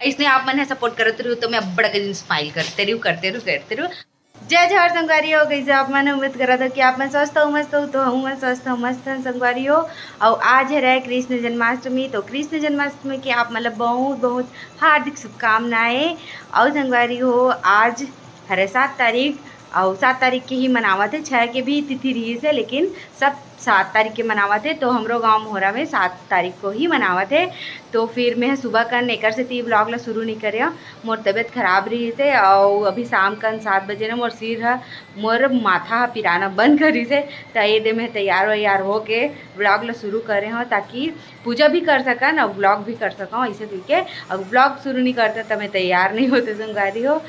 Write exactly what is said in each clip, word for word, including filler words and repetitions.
इसने आप मन ह सपोर्ट करत रहो तो मैं बड़ा दिन स्माइल करते रहूँ, करते रहूँ, करते रहूँ। जय जोहार संगवारी हो, कैसे आप मन? उम्मीद करत हो कि आप मन स्वस्थ हो, मस्त हो। तो हम मन स्वस्थ हो, मस्त हन संगवारी हो। और आज हरे कृष्ण जन्माष्टमी, तो कृष्ण जन्माष्टमी के आप मन ला बहुत बहुत हार्दिक शुभकामनाएं। और संगवारी हो, आज हरे सात तारीख, और सात तारीख के ही मनावत है, छः के भी तिथि रही से, लेकिन सब सात तारीख के मनावत है। तो हमरो गांव मोहरा में सात तारीख को ही मनावत है। तो फिर मैं सुबह कन एकर सेती व्लॉग ला शुरू नहीं करे, मोर तबीयत खराब रही से, और अभी शाम कन सात बजे ना मोर सिर ह, मोर माथा ह पिराना बंद करी से। तो ये दे मैं तैयार वैयार होके व्लॉग ला शुरू करे हूँ, ताकि पूजा भी कर सकन और व्लॉग भी कर सकूँ, ऐसे करके। अब व्लॉग शुरू नहीं करते तो मैं तैयार नहीं होते संगवारी हो।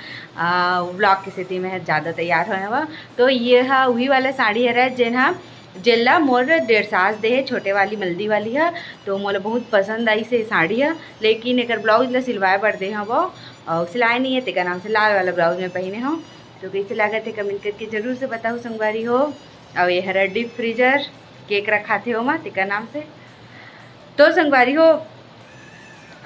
व्लॉग के सेती मैं ज़्यादा तैयार होए हवा। तो ये हा वही वाला साड़ी हरे, जेन हा जेला मोर डेढ़ सास दे हे, छोटे वाली मल्दी वाली हा। तो मोला बहुत पसंद आई से साड़ी हा, लेकिन एकर ब्लाउज ला सिलवाए बर दे हव, और सिलाई नहीं है, तेकर नाम से लाल वाला ब्लाउज में पहने हूँ। तो कैसे लागत है, कमेंट करके जरूर से बताओ संगवारी हो। और ये हरा डीप फ्रीजर केक रखाथे ओमा, तेकर नाम से। तो संगवारी हो,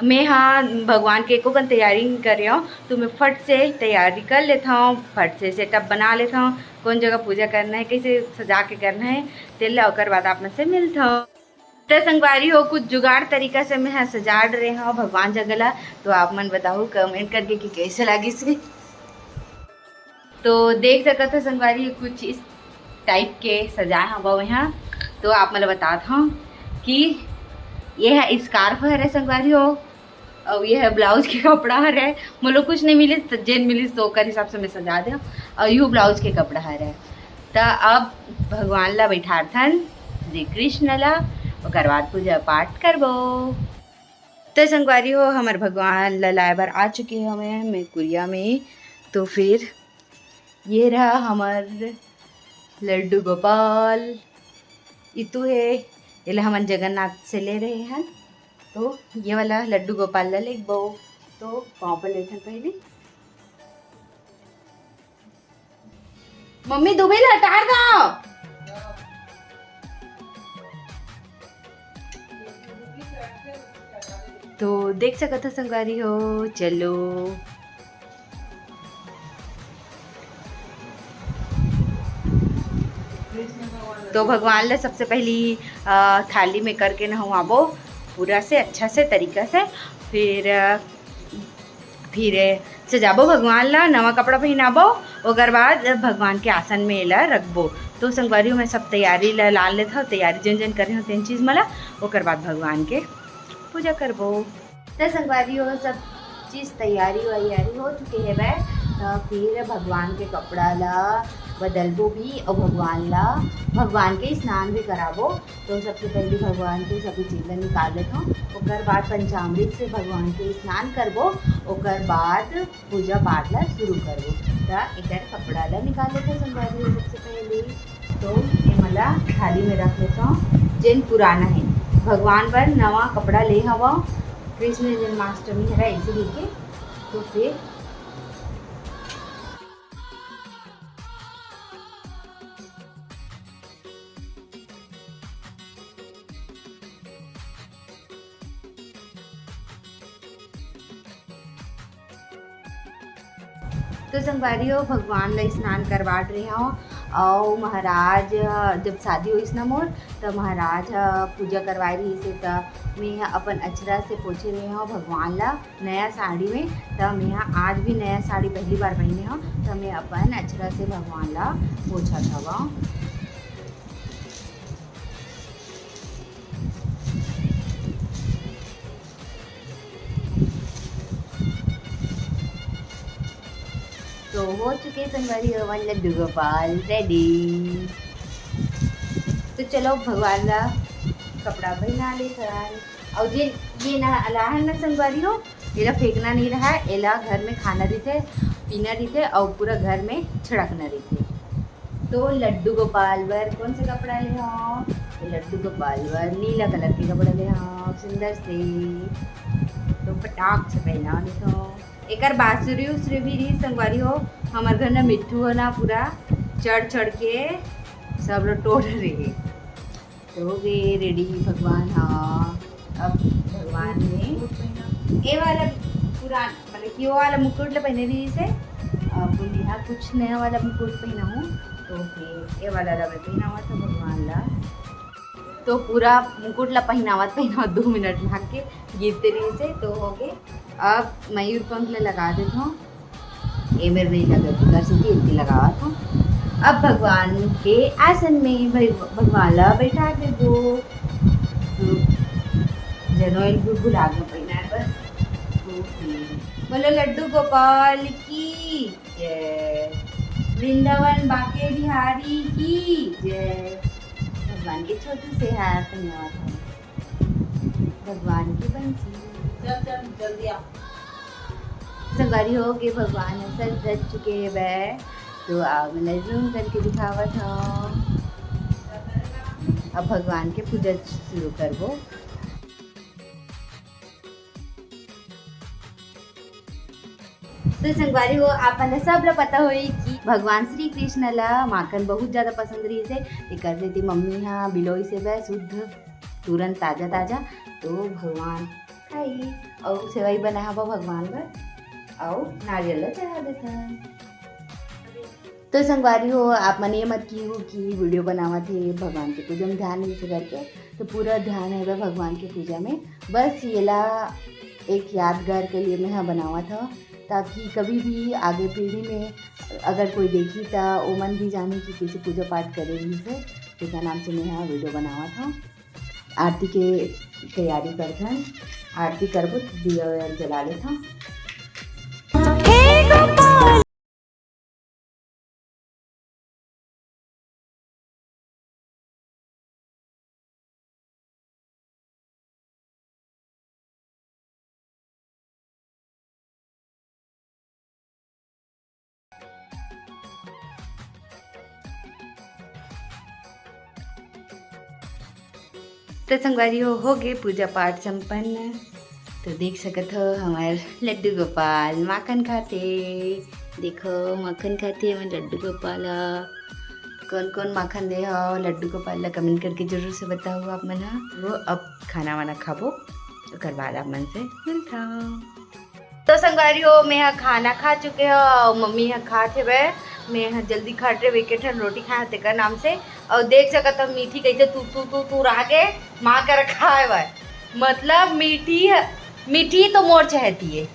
मैं हा भगवान के एको कन तैयारी नहीं करे हूँ, तो मैं फट से तैयारी कर लेता हूँ, फट से सेटअप बना लेता हूँ, कौन जगह पूजा करना है, कैसे सजा के करना है, तेला ओकर बाद आप मन से मिलता हूँ। तो संगवारी हो, कुछ जुगाड़ तरीका से मैं हा सजा डरे हूँ भगवान जगह ला, तो आप मन बताओ कमेंट करके कि कैसे लगिस। तो देख सकत हो संगवारी, कुछ इस टाइप के सजाए हव मैं हा। तो आप मन ला बतात हूँ कि ये है स्कार्फ हरे संगवारी हो, और ये है ब्लाउज के कपड़ा हरे। मोला कुछ नहीं मिलिस, तो जेन मिलिस तो ओकर हिसाब से मैं सजा दे। और यू ब्लाउज के कपड़ा हरे। तो अब भगवान ला बैठारथन, श्री कृष्ण ला, ओकर बाद पूजा पाठ करबो। तो संगवारी हो, हमर भगवान ला लाए बर आ चुके हवे मैं कुरिया में। तो फिर ये रहा हमर लड्डू गोपाल, इतू हे, एला हमन जगन्नाथ से ले रहे हन। तो ये वाला लड्डू गोपाल ला लेगबो। तो पाँव पर लेथन पहले। मम्मी, दुबे ला हटार दो। तो देख सकत हो संगवारी हो, चलो। तो भगवान ला सबसे पहली, अ, थाली में करके नहवाबो पूरा से, अच्छा से तरीका से। फिर, अ, फिर सजाबो भगवान ला, नवा कपड़ा पहिनाबो, ओकर बाद भगवान के आसन में एला रखबो। तो संगवारी हो, मैं सब तैयारी ला लान लेथव, तैयारी जन जन करे हो तेन चीज मला, ओकर बाद भगवान के पूजा करबो। तो संगवारी हो, सब चीज तैयारी वैयारी हो चुके हे बे, तो फिर भगवान के कपड़ा ला बदलबो भी और भगवान ला, भगवान के स्नान भी कराबो। तो सबसे पहले भगवान के सभी चीज ला निकाल लेथव, ओकर बाद पंचामृत से भगवान के स्नान करबो, ओकर बाद पूजा पाठ ला शुरू करबो। त एकर कपड़ा ला निकाल लेथव संगवारी हो सबसे पहले। तो एमला थाली में रख लेथव, जेन पुराना है। भगवान बर नवा कपड़ा ले हवव, कृष्ण जन्माष्टमी हरे इसीलिए। तो फिर तो संगवारी हो, भगवान ला स्नान करवात रहे हव, अउ महाराज, जब शादी होइस ना मोर, त महाराज ह पूजा करवाए रहिस हे, त मैं ह अपन अचरा से पोछे रहे हव भगवान ला नया साड़ी में। त मैं ह आज भी नया साड़ी पहली बार पहने हव, त मैं अपन अचरा से भगवान ला पोछत हव। तो हो चुके संगवारी हो हमर लड्डू गोपाल रेडी। तो चलो भगवान ला कपड़ा पहना लेथन। और जे ये ना अलाहन ना संगवारी हो, एला फेंकना नहीं रहा, एला घर में खाना रहिथे, पीना रहिथे और पूरा घर में छिड़कना रहिथे। तो लड्डू गोपाल बर कौन सा कपड़ा ले हव? तो लड्डू गोपाल बर नीला कलर के कपड़ा ले हव, सुंदर से। तो फटाक से पहना लेथव। एकर बांसुरी उसुरी भी रही संगवारी हो, हमर घर ना मिट्ठू हो ना पूरा चढ़ चढ़ के सब लोग टोड़ रहे। तो हो गए रेडी भगवान। हाँ, अब भगवान ने ए वाला पुरान, मतलब कि वो वाला मुकुट ला पहने रहिस हे, अब मेहा कुछ नया वाला मुकुट पहनाहूँ, तो फिर ये वाला ला मैं पहनावत हूँ भगवान ला। तो पूरा मुकुट ला पहनावत पहनावत दो मिनट लाग के गिरते रहिस हे, तो हो गए। अब मयूर पंख ला लगा देत हूँ, ये मेर नहीं लगे, कर से गिर के लगावत हूँ। अब भगवान के आसन में भग-, भगवान ला बैठा देबो। तो जनोइल भी भुला गए पहनाए बर। तो फिर बोलो लड्डू गोपाल की जय, वृंदावन बाके बिहारी की जय। भगवान के छोटू से हार पहनावत हूँ, भगवान की बंसी। चल, चल, जल्दी आ। संगवारी हो गए, भगवान ह सज धज चुके हे बे, तो आप मैं जूम करके दिखावत हूँ। अब भगवान के पूजा शुरू करबो। तो संगवारी हो, आप मन ला सब ला पता होही कि भगवान श्री कृष्ण ला माखन बहुत ज्यादा पसंद रहिस हे, एकर सेती मम्मी हा बिलोइस हे बे शुद्ध, तुरंत ताजा ताजा। तो भगवान खाई, अउ सेवई बना हवा भगवान बर, अउ नारियल ला चढ़ा देथन। तो संगवारी हो, आप मन ये मत किहू कि वीडियो बनावत हे, भगवान के पूजा में ध्यान नहीं से करके, तो पूरा ध्यान है भगवान के पूजा में। बस येला एक यादगार के लिए मैं हा बनावत हूँ, ताकि कभी भी आगे पीढ़ी में अगर कोई देखी, त ओमन भी जाने कि कैसे पूजा पाठ करे रहिस हे। तेकर नाम से मैं हा वीडियो बनावत हूँ। आरती के तैयारी करथन, आरती करबो, दिया उया जला लेथन। तो संगवारी हो, हो गए पूजा पाठ संपन्न। तो देख सकत हो, हमार लड्डू गोपाल माखन खाते। देखो, माखन खाते हमार लड्डू गोपाल ह। कौन कौन माखन दे हो लड्डू गोपाल ला, कमेंट करके जरूर से बताओ आप मन ह। वो अब खाना वाना खाबो, ओकर बाद आप मन से मिलता। तो संगवारी हो, मैं ह खाना खा चुके हो, अउ मम्मी ह खात हेबे। मैं ह जल्दी खात रहे, एक ठन रोटी खाए तेकर नाम से। अउ देख सकत हो, मीठी कैसे तू तू तू तू रह के माँ कर खाए बर। मतलब मीठी ह, मीठी तो मोर चहती है,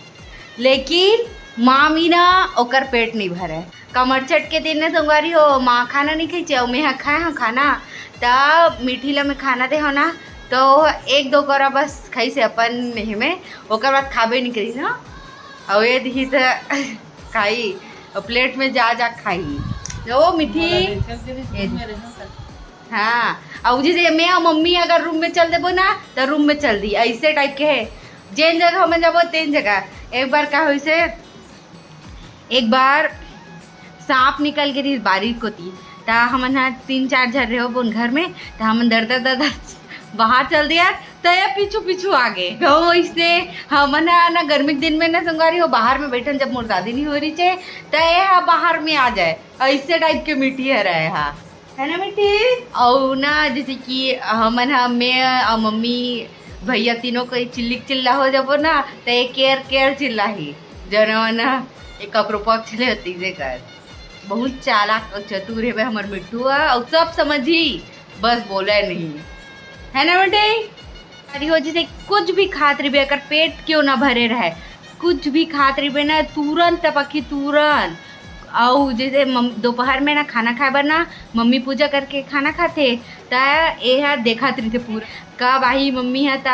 लेकिन मामी ना ओकर पेट नहीं भरे। कमर छठ के दिन ना संगवारी हो, माँ खाना नहीं खाई, अउ मैं ह खाए हूँ खाना, त मीठी ला मैं खाना दे हो ना, तो एक दो कौरा बस खाई से अपन मेह में, ओकर बाद खाबे नहीं करी ना। अउ ये दिही त खाई, अउ प्लेट में जा जा खाई। ओ मीठी। हाँ, अउ जैसे मैं अउ मम्मी अगर रूम में चल देबो ना, त रूम में चल दी, ऐसे टाइप के है। जेन जगह हम जाबो, तेन जगह। एक बार का होइसे, एक बार सांप निकल के रहिस बारी कोती, त हमन ह तीन चार झन रहे अपन घर में, त हमन दर दर दर दर बाहर चल दिया, त ये पीछू पीछू आ गे। तो इसने हमन ह ना गर्मी के दिन में ना संगवारी हो, बाहर में बैठन जब मोर दादी नहीं हो रही चे, त ये ह बाहर में आ जाए, ऐसे टाइप के मीठी ह रहे हा। है ना मीठी? अउ ना, जैसे कि हमन ह, मैं अउ मम्मी, भैया तीनों कोई चिल्लिक चिल्ला हो जाबो ना, त ये केर केर चिल्लाही। जौन मन ह, एक ककरो पक्ष ले होती जे कर। बहुत चालाक अउ चतुर हेबे हमर मिट्ठू ह, अउ सब समझही, बस बोले नहीं। है ना बेटे? अरे हो, जैसे कुछ भी खात रहिबे, अगर पेट क्यों ना भरे रहे, कुछ भी खात रहिबे ना, तुरंत टपकही, तुरंत। अउ जैसे मम-, दोपहर में ना खाना खाए बर ना, मम्मी पूजा करके खाना खाथे, त एहा देखत रहिथे पूरा, कब आही मम्मी ह त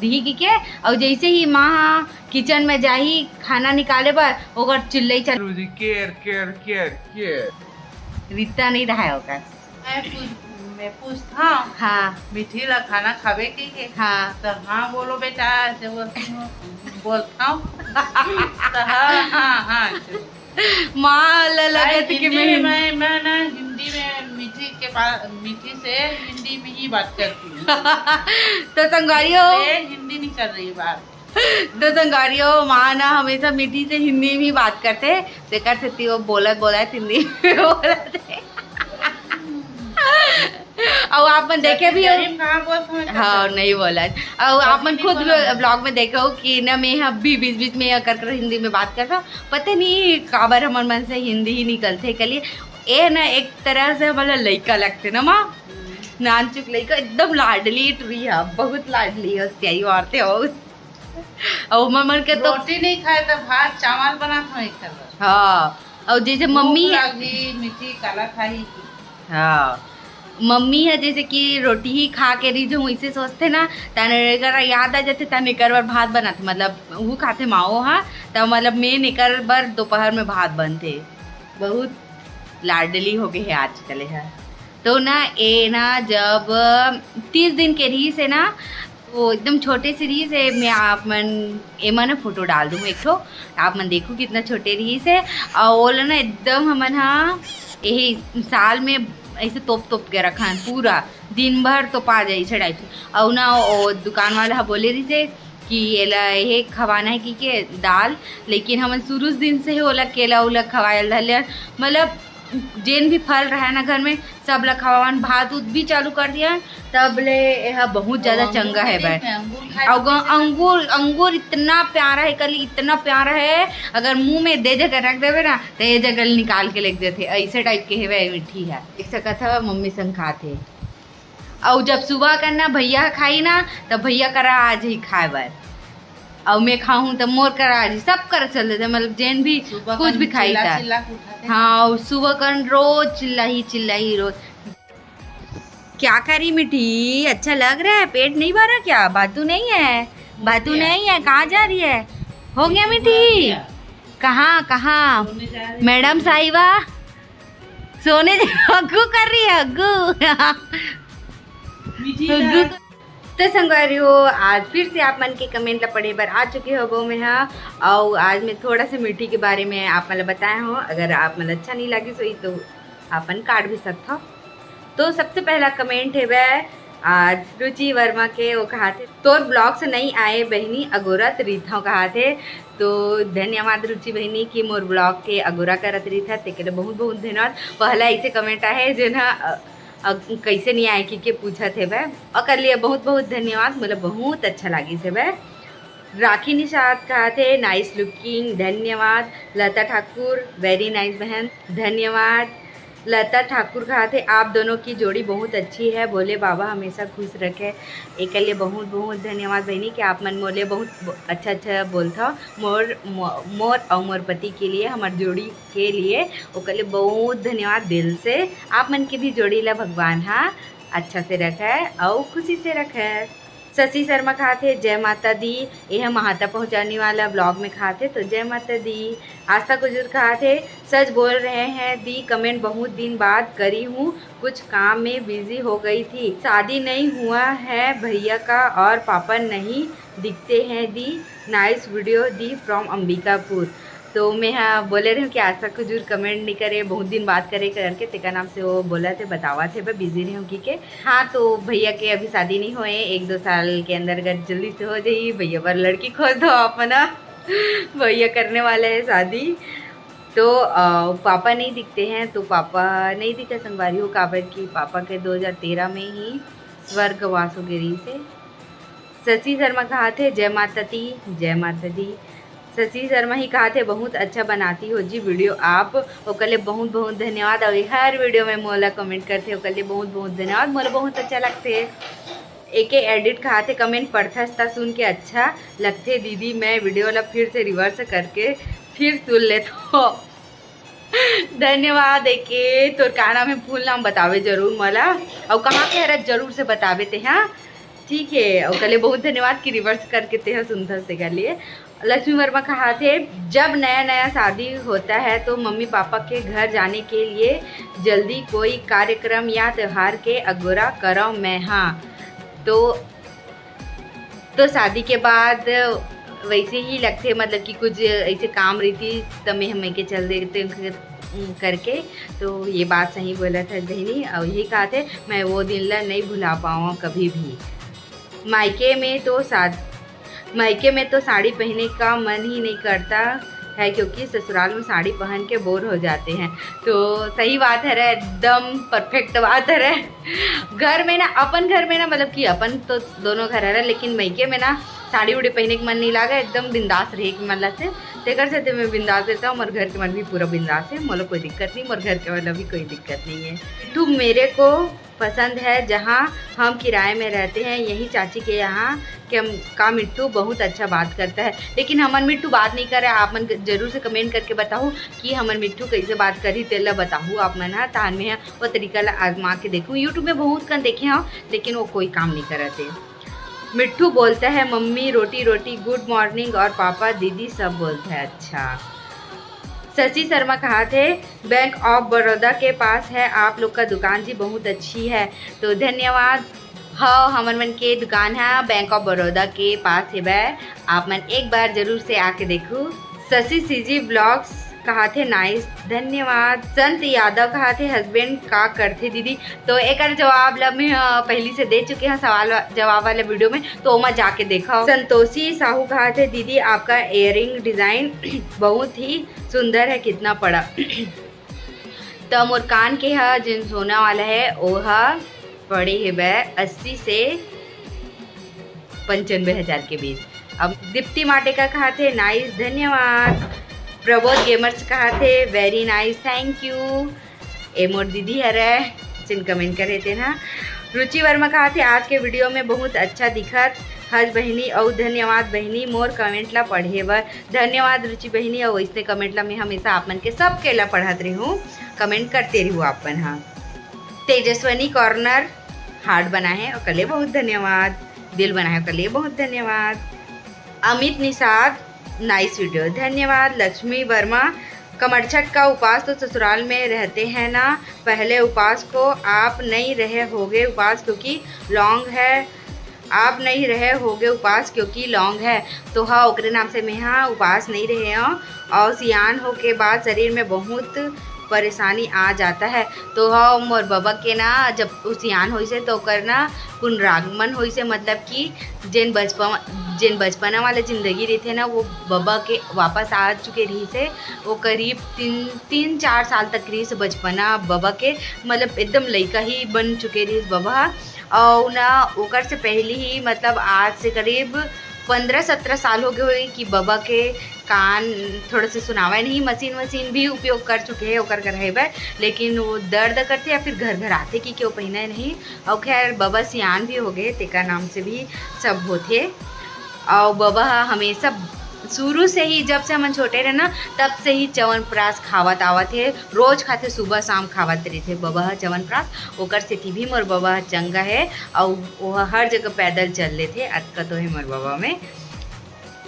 दिही कहिके। अउ जैसे ही माँ ह किचन में जाही खाना निकाले बर, ओकर चिल्लई चल। रोजी, केर, केर, केर, केर। रित्ता नहीं रहा है ओकर। मैं पूछ, मैं पूछता हूँ। हाँ। मीठी ला खाना खाबे कहिके। हाँ। तो हाँ बोलो बेटा, ऐसे बोलती हूँ, बोलता हूँ। तो हाँ, हाँ, हाँ, ऐसे बोलती हूँ। माँ ला भाई, लगत कि हिंदी मैं में, मैं, मैं ना हिंदी में मीठी के पा-, मीठी से हिंदी में ही बात करती हूँ। तो संगवारी हो। ये हिंदी नहीं चल रही बात। तो संगवारी हो, माँ ना हमेशा मीठी से हिंदी में ही बात करथे, तेकर सेती वो बोलत बोलत हिंदी में बोलत हे। अउ आप मन देखे भी हो। कहाँ बोलत हूँ? हाँ, नहीं बोला। अउ आप मन खुद ब्लॉग में देखे हो कि ना, मैं यहाँ भी बीच बीच में यहाँ कर कर हिंदी में बात करता हूँ। पता नहीं काबर हमर मन से हिंदी ही निकलथे। कलिए ए ना, एक तरह से हमला लइका लगथे ना माँ, नानचुक लइका, एकदम लाडली टुरी है, बहुत लाडली है, सियाई मारथे हो। अउ हमर मन के तो रोटी नहीं खाए तो भात चावल बनात हूँ एक तरह। हाँ, अउ जैसे मम्मी भूख लागी, मीठी काला खाई। हाँ, मम्मी है जैसे कि रोटी ही खा के रही जो वैसे सोचथे ना, तने अगर याद आ जाथे तने एकर बर भात बनाथे, मतलब वो खाथे माओ हा, तब मतलब मैं एकर बर दोपहर में भात बनथे। बहुत लाडली हो गए है आजकल है। तो ना ए ना जब तीस दिन के रही से ना, वो एकदम छोटे से रही से, मैं आप मन एमा ना फोटो डाल दूँ एक ठो, आप मन देखो कितना छोटे रही से। और ओला ना एकदम हमन हा यही साल में ऐसे तोप तोप के रखन, पूरा दिन भर तोपा जाए ऐसे टाइप से। और ना वो दुकान वाला हा बोले रही से कि एला ये खवाना है कि के दाल, लेकिन हमन शुरू दिन से ही ओला केला उला खवाए ल धर लिया, मतलब जेन भी फल रहे ना घर में सब ला खवावन, भात उत भी चालू कर दिया, तब ले एहा बहुत ज्यादा चंगा है भाई। अउ ग- अंगूर, अंगूर इतना प्यारा है कली, इतना प्यारा है, अगर मुंह में दे जगह रख देवे ना तो ये जगह निकाल के लेके देथे, ऐसे टाइप के हेवे मीठी है। देख सकत हव मम्मी संग खात हे। अउ जब सुबह करना भैया खाई ना, तब भैया करा आज ही खाए बर, अउ मैं खाहूँ तब मोर करा आज ही, सब करा चल देथे, मतलब जेन भी कुछ भी खाई था। हाँ, अउ सुबह करन रोज चिल्ला ही चिल्ला ही रोज। क्या करी मीठी, अच्छा लग रहा है? पेट नहीं भरा क्या? भातू नहीं है? भातू नहीं है, कहाँ जा रही है? हो गया मीठी? कहाँ कहाँ? मैडम साहिबा सोने जा- हग्गू कर रही है, हग्गू। हग्गू। तो संगवारी हो, आज फिर से आप मन के कमेंट ला पढ़े बर आ चुके हो वो मैं हा। और आज मैं थोड़ा सा मीठी के बारे में आप मन ला बताया हूँ। अगर आप मन अच्छा नहीं लगी सोई तो आप मन काट भी सकता हो। तो सबसे पहला कमेंट है वह आज रुचि वर्मा के, वो कहा थे, "तोर ब्लॉग से नहीं आए बहिनी, अगोरत रीत हव," कहा थे। तो धन्यवाद रुचि बहिनी कि मोर ब्लॉग के अगोरा करत रही था, तेके लिए बहुत बहुत धन्यवाद। पहला ऐसे कमेंट आए जो ना अ, अ, कैसे नहीं आए कि के पूछा थे वह, और कर लिए बहुत बहुत धन्यवाद, मतलब बहुत अच्छा लगी से वह। राखी निषाद कहा थे, "नाइस लुकिंग," धन्यवाद। लता ठाकुर, "वेरी नाइस बहन," धन्यवाद। लता ठाकुर कहा थे, "आप दोनों की जोड़ी बहुत अच्छी है, भोले बाबा हमेशा खुश रखे।" एक लिए बहुत बहुत धन्यवाद बहनी कि आप मन मोले बहुत अच्छा अच्छा बोलता हो। मोर मो- मोर और मोर पति के लिए, हमार जोड़ी के लिए, ओकर लिए बहुत धन्यवाद दिल से। आप मन के भी जोड़ी ला भगवान हा अच्छा से रखे और खुशी से रखे। शशि शर्मा कहा थे, "जय माता दी।" यह महाता पहुँचाने वाला ब्लॉग में कहा थे, तो जय माता दी। आस्था कुजूर कहा थे, "सच बोल रहे हैं दी, कमेंट बहुत दिन बाद करी हूँ, कुछ काम में बिजी हो गई थी। शादी नहीं हुआ है भैया का और पापा नहीं दिखते हैं दी। नाइस वीडियो दी फ्रॉम अंबिकापुर।" तो मैं हा बोले रही हूँ कि आस्था कुजूर कमेंट नहीं करे, बहुत दिन बात करे करके, तेका नाम से वो बोला थे, बतावा थे, मैं बिजी रही हूँ कि के। हाँ, तो भैया के अभी शादी नहीं होए, एक दो साल के अंदर अगर जल्दी से हो जाई, भैया बर लड़की खोज दो आप मन हा। भैया करने वाले हैं शादी। तो अ, पापा नहीं दिखते हैं, तो पापा नहीं दिखे संगवारी हो, काबर कि पापा के दो हज़ार तेरह में ही स्वर्गवास हो गए रही से। शशि शर्मा कहा थे, "जय माता दी, जय माता दी।" शशि शर्मा ही कहा थे, "बहुत अच्छा बनाती हो जी वीडियो आप।" ओकर ले बहुत बहुत धन्यवाद। और हर वीडियो में मोला कमेंट करथे, ओकर ले बहुत बहुत धन्यवाद, मोला बहुत अच्छा लगथे। एके एडिट कहा थे, "कमेंट पढ़थस त सुन के अच्छा लगथे दीदी, मैं वीडियो ला फिर से रिवर्स करके फिर सुन लेथो।" धन्यवाद। एके तोर का नाम है, फुल नाम बतावे जरूर मोला, और कहाँ के हरत जरूर से बतावे ते, हाँ? ठीक है, ओकर ले बहुत धन्यवाद कि रिवर्स करके ते ह सुनथस तेकर लिए। लक्ष्मी वर्मा कहा थे, "जब नया नया शादी होता है तो मम्मी पापा के घर जाने के लिए जल्दी कोई कार्यक्रम या त्योहार के अगोरा करव मैं, हाँ।" तो तो शादी के बाद वैसे ही लगथे, मतलब कि कुछ ऐसे काम रहिथे त मैं हम के चल देते करके। तो ये बात सही बोला था बहनी, और यही कहा थे, "मैं वो दिन ला नहीं भुला पाऊँ कभी भी।" मायके में तो शाद मायके में तो साड़ी पहने का मन ही नहीं करता, है, क्योंकि ससुराल में साड़ी पहन के बोर हो जाते हैं। तो सही बात है रे, एकदम परफेक्ट बात है रे। घर में ना, अपन घर में ना, मतलब कि अपन तो दोनों घर है रे, लेकिन मइके में ना साड़ी उड़ी पहने के मन नहीं लागे, एकदम बिंदास रहे के मन लगथे। तेकर सेती मैं बिंदास रहता हूँ, मोर घर के मन भी पूरा बिंदास है, मोला कोई दिक्कत नहीं, मोर घर के वाला भी कोई दिक्कत नहीं है। तू मेरे को पसंद है, जहाँ हम किराए में रहते हैं, यही चाची के यहाँ के हम, का मिट्ठू बहुत अच्छा बात करता है, लेकिन हमन मिट्ठू बात नहीं करे। आप मन जरूर से कमेंट करके बताहू कि हमर मिट्ठू कैसे बात करी, तेला बताहू आप मन ह, तान में ह वो तरीका ला आजमा के देखू। YouTube में बहुत कन देखे हव, लेकिन वो कोई काम नहीं करत है। मिट्ठू बोलता है, "मम्मी रोटी रोटी, गुड मॉर्निंग, और पापा दीदी सब बोलता है।" अच्छा, शशि शर्मा कहा थे, "बैंक ऑफ बड़ौदा के पास है आप लोग का दुकान जी, बहुत अच्छी है।" तो धन्यवाद। हाँ, हमन मन के दुकान है बैंक ऑफ बड़ौदा के पास हेबे, आप मन एक बार जरूर से आके देखू। शशि सीजी ब्लॉग्स कहा थे, "नाइस, धन्यवाद।" संत यादव कहा थे, "हस्बैंड का करथे दीदी?" तो एकर जवाब ला मैं, अ, पहली से दे चुके हैं सवाल वा-, जवाब वाले वीडियो में, तो ओमा जाके देखा। संतोषी साहू कहा थे, "दीदी, आपका इयरिंग डिजाइन बहुत ही सुंदर है, कितना पड़ा?" त मोर कान के ह जेन सोना वाला है, ओ ह पड़े हेबे अस्सी से पंचानबे हजार के बीच। अब दीप्ति माटेका कहा थे, "नाइस, धन्यवाद।" प्रबोध गेमर्स कहा थे, "वेरी नाइस, थैंक यू।" ए मोर दीदी हरे, जिन कमेंट करे थे ना। रुचि वर्मा कहा थे, "आज के वीडियो में बहुत अच्छा दिखत हस बहिनी, अउ धन्यवाद बहिनी मोर कमेंट ला पढ़े बर।" धन्यवाद रुचि बहिनी, अउ ऐसने कमेंट ला मैं हमेशा आप मन के सबके ला पढ़त रहूँ, कमेंट करते रहू आप मन हा। तेजस्वनी कॉर्नर हार्ट बना है, ओकर लिए बहुत धन्यवाद। दिल बना है, ओकर लिए बहुत धन्यवाद। अमित निषाद, नाइस वीडियो, धन्यवाद। लक्ष्मी वर्मा, कमरछठ का उपास तो ससुराल में रहते हैं ना, पहले उपास को आप नहीं रहे होगे उपास, क्योंकि लॉन्ग है, आप नहीं रहे होगे उपास क्योंकि लॉन्ग है। तो हाँ, ओकरे नाम से मैं हा उपास नहीं रहे हूँ। और सियान होके बाद शरीर में बहुत परेशानी आ जाता है। तो हाँ, मोर बबा के ना, जब उ सियान होइसे तो ओकर ना पुनरागमन होइसे, मतलब कि जेन बचपन, जेन बचपना वाला जिंदगी रहिथे ना, वो बबा के वापस आ चुके रहिसे। वो करीब तीन, तीन चार साल तक रहिस बचपना बबा के, मतलब एकदम लइका ही बन चुके रहिस बबा। अउ ना ओकर से पहले ही, मतलब आज से करीब पंद्रह सत्रह साल हो गए होही कि बबा के कान थोड़ा से सुनावे नहीं, मशीन वशीन भी उपयोग कर चुके हैं ओकर कराए बर, लेकिन वो दर्द करथे या फिर घर घर आथे कि क्यों पहिना नहीं। और खैर, बबा सियान भी हो गए, तेकर नाम से भी सब होथे। और बबा ह हमेशा शुरू से ही, जब से हमन छोटे रहे ना, तब से ही च्यवनप्राश खावत आवत हे, रोज खाथे, सुबह शाम खावत रहिथे बबा ह च्यवनप्राश। ओकर सेती भी मोर बबा ह चंगा हे, अउ वो हर जगह पैदल चल लेथे, अतका तो हे मोर बबा में।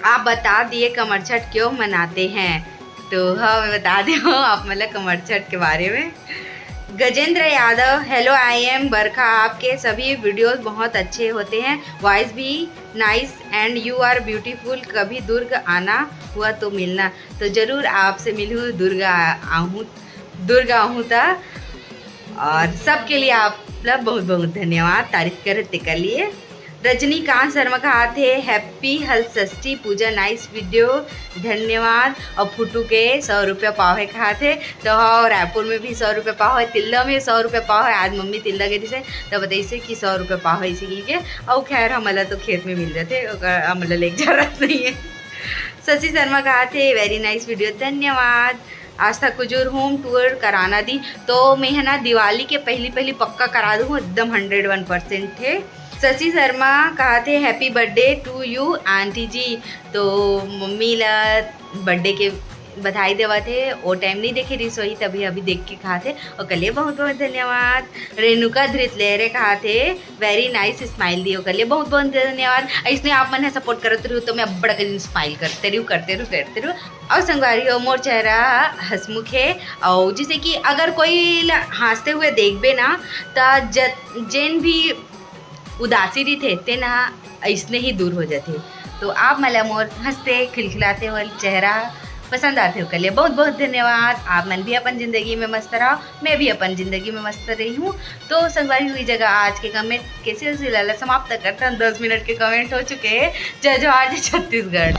आप बता दिए कमरछठ क्यों मनाते हैं? तो हाँ, मैं बता दे हूँ आप मन ला कमरछठ के बारे में। Gajendra Yadav, "Hello, I am बरखा, आपके सभी वीडियोस बहुत अच्छे होते हैं, वॉइस भी nice and you are beautiful, कभी दुर्ग आना हुआ तो मिलना।" तो जरूर आपसे मिलूँ, दुर्ग आ-, आहूँ, दुर्ग आहूँ त। और सबके लिए आप ला बहुत बहुत धन्यवाद तारीफ करे तेकर लिए। रजनीकांत शर्मा कहा थे, "Happy हलषष्ठी पूजा, nice video, धन्यवाद।" और फुटू के सौ रुपया पाव है कहा थे, तो हाँ, रायपुर में भी सौ रुपया पाव है, तिल्दा में सौ रुपया पाव है। आज मम्मी तिल्दा गे रहिसे, तो बताइसे कि सौ रुपया पाव है इसे की के। और खैर, हमला तो खेत में मिल जाते, ओकर हमला लेके जरूरत नहीं है। शशि शर्मा कहा थे, "Very nice video, धन्यवाद।" आस्था कुजूर, "Home tour कराना दी।" तो मैं है ना, दिवाली के पहली पहली पक्का करा दूँ, एकदम हंड्रेड वन परसेंट थे। शशि शर्मा कहा थे, "Happy birthday to you aunty जी।" तो मम्मी ला बर्थडे के बधाई देवत हे, वो टाइम नहीं देखे रहिस होही, तभी अभी देख के कहा थे, ओकर लिए बहुत बहुत धन्यवाद। रेणुका धृत लेहरे कहा थे, "Very nice smile दी", ओकर लिए बहुत बहुत धन्यवाद। इसने आप मन है सपोर्ट करत रहू, तो मैं बड़ा दिन स्माइल करते रहू, करते रहू, करते रहू। और संगवारी हो, मोर चेहरा हंसमुख है, और जैसे कि अगर कोई ला हंसते हुए देखबे ना, त ज-, जेन भी उदासी रहिथे, तेन ह अइसने ही दूर हो जाथे। तो आप मन ला मोर हंसते खिलखिलाते हुए चेहरा पसंद आथे, ओकर लिए बहुत बहुत धन्यवाद। आप मन भी अपन जिंदगी में मस्त रहो, मैं भी अपन जिंदगी में मस्त रही हूँ। तो संगवारी हुई जगह आज के कमेंट के सिलसिला ला समाप्त करता हूँ। दस मिनट के कमेंट हो चुके हैं। जय जोहार, जय छत्तीसगढ़।